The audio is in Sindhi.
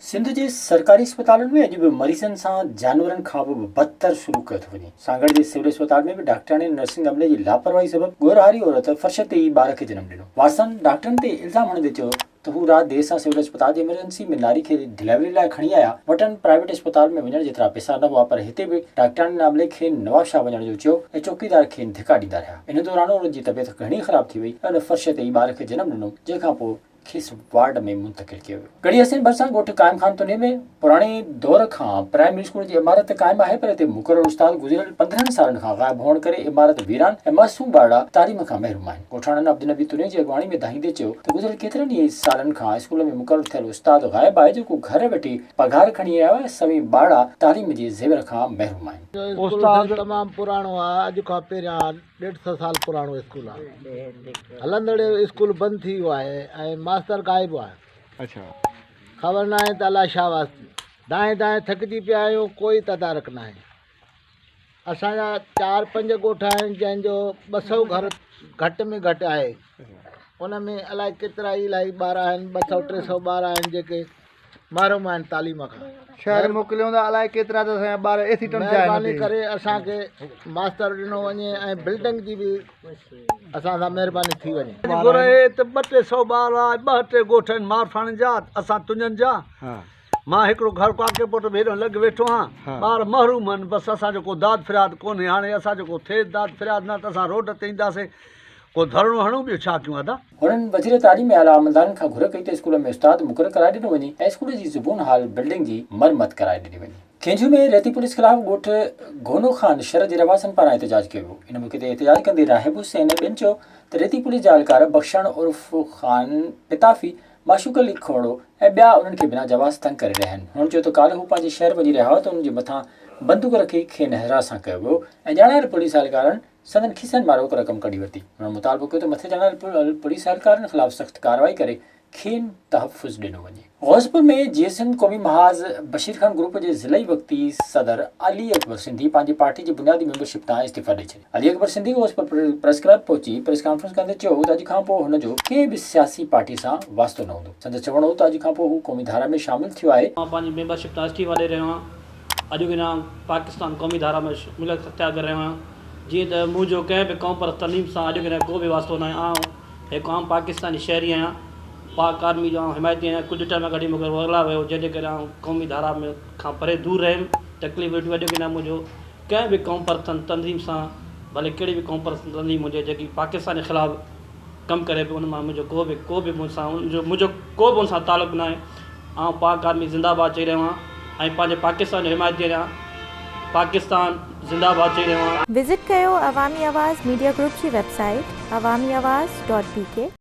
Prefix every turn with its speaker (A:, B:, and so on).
A: سنڌ جي سرڪاري اسپتالن ۾ اڄ به مريضن سان جانورن کان به بدتر سلوڪ ڪيو ٿو وڃي. سانگهڙ جي سول اسپتال ۾ به ڊاڪٽرياڻي نرسنگ عملي جي لاپرواهي سبب ڳورهاري عورت فرش تي ئي ٻار کي جنم ڏنو. وارثن ڊاڪٽرن تي الزام هڻندي چيو ته هو رات دير سان سول اسپتال جي ايمرجنسي ۾ ناري کي ڊليوري لاء کڻي آيا، وٽن پرائيويٽ اسپتال ۾ وڃڻ جيترا پئسا نه هئا پر هتي به ڊاڪٽرياڻين عملي کين نوابشاهه وڃڻ جو چيو ۽ چوڪيدار کين ڌڪا ڏيندا رهيا. ان دوران عورت جي طبيعت گهڻي خراب ٿي وئي ۽ ان فرش تي ئي ٻار کي جنم ڏنو جنهن کان پوء کيس وارڊ ۾ منتقل ڪيو ويو. ڳڙهي حسين ڀرسان ڳوٺ قائم خان تني ۾ پراڻي دور کان پرائمري اسڪول جي عمارت قائم آهي پر هتي مقرر استاد گذريل 15 سالن کان غائب هئڻ ڪري عمارت ويران ۽ معصوم ٻارڙا تعليم کان محروم آهن. ڳوٺاڻن عبدالنبي تني جي اڳواڻي ۾ دانهيندي چيو ته گذريل ڪيترن ئي سالن کان اسڪول ۾ مقرر ٿيل استاد غائب آهي جيڪو گهر ويٺي پگهار کڻي رهيو آهي سوين ٻارڙا تعليم جي زيور کان محروم آهن.
B: اسڪول تمام پراڻو آهي اڄ کان پهريان ڏيڍ سئو سال پراڻو اسڪول آهي هلندڙ اسڪول بند ٿي ويو آهي ۽ ماستر غائب آهي اڇا خبر ناهي ته الائي ڇا واسطي دانهين دانهين ٿڪجي پيا آهيون ڪوئي تدارڪ ناهي اسان جا چار پنج ڳوٺ آهن جنهن جو ٻه سئو گهر گهٽ ۾ گهٽ آهي ان ۾ الائي ڪيترا ئي الائي ٻار آهن ٻه سئو ٽي سئو ٻار آهن جيڪي محروم آهن تعليم کان.
C: شهر موڪليون ٿا الائي ڪيترا ته اسان جا ٻار ايڪسيڊنٽ ٿيا آهن
B: مهرباني ڪري اسان کي ماستر ڏنو وڃي ۽ بلڊنگ جي به اسان سان مهرباني ٿي وڃي.
D: گهر اهي ته ٻه ٽي سئو ٻار آ ٻه ٽي ڳوٺ آهن مارفاڻين جا اسان تنجن جا مان هڪڙو گهر ڪاڪي پوٽ به هيڏانهن لڳ ويٺو آهيان ٻار محروم آهن بس اسان جو ڪو داد فرياد ڪونهي هاڻي اسان جو ڪو ٿئي داد فرياد نه ته اسان روڊ تي اينداسين ڪو ڌرڻو هڻون ٻيو ڇا ڪيون ادا.
A: هنن وزير تعليم ۽ اعليٰ عملدارن کان گهر ڪئي ته اسڪول ۾ استاد مقرر ڪرائي ڏنو وڃي ۽ اسڪول جي زبون حال بلڊنگ جي مرمت ڪرائي ڏني وڃي. کينجهو ۾ ريتي پوليس خلاف ڳوٺ گونو خان شھر جي رهواسين پاران احتجاج ڪيو ويو. ان موقعي تي احتجاج ڪندي راهب حسين ۽ ٻين چيو ته ريتي پوليس جا اهلڪار بخشڻ عرف خان پتافي، معشوق علي کوڙو ۽ ٻيا انهن کي بنا جواز تنگ ڪري رهيا آهن. هنن چيو ته ڪالهه هو پنهنجي شهر وڃي رهيا هئا ته انهن جي مٿان بندوق رکي کين هراسان ڪيو ويو ۽ ڄاڻايل پوليس اهلڪارن سندن کيسن مان روڪ رقم ڪڍي ورتي. هنن مطالبو ڪيو ته مٿي ڄاڻايل پوليس اهلڪارن خلاف سخت ڪارروائي ڪري کين تحفظ ڏنو وڃي. غوثپور ۾ جيئي سنڌ قومي محاذ بشير خان گروپ جي ضلعي وقتي صدر علي اڪبر سنڌي پنهنجي پارٽي جي بنيادي ميمبرشپ تان استعيفا ڏئي ڇڏي. علي اڪبر سنڌي غوثپور پريس ڪلب پهچي پريس ڪانفرنس ڪندي چيو ته اڄ کان پوء هن جو ڪنهن به سياسي پارٽي سان واسطو نه هوندو. سندس چوڻ هو ته اڄ کان پوء هو قومي ڌارا ۾ شامل ٿيو آهي.
E: مان پنهنجي ميمبرشپ تان استعيفا ڏئي رهيو آهيان. اڄ کان آئون پاڪستان قومي ڌارا ۾ شموليت اختيار ڪري رهيو آهيان. جيئن ته منهنجو ڪنهن به قومپرست تنظيم سان اڄ ڪڏهن ڪو به واسطو ناهي آئون هڪ عام پاڪستاني شهري آهيان پاڪ آرمي جو آئون حمايتي آهيان ڪجهه ٽائيم اڳ مون کي ورغلايو ويو جنهن جي ڪري آئون قومي ڌارا ۾ کان پري دور رهيم تڪليف ڏٺيون اڄ ڪڏهن منهنجو ڪنهن به قومپرست تنظيم سان ڀلي ڪهڙي به قومپرست تنظيم هجي جيڪي پاڪستان جي خلاف ڪم ڪري پيو ان مان منهنجو ڪو به ڪو به مون سان منهنجو ڪو به ان سان تعلق ناهي آئون پاڪ آرمي زنده باد چئي رهيو آهيان ۽ پنهنجي پاڪستان جو حمايتي آهيان پاڪستان زنده باد چئي رهيو آهيان.
F: وزٽ ڪيو عوامي آواز ميڊيا گروپ جي web site Awami Awaz dot B K.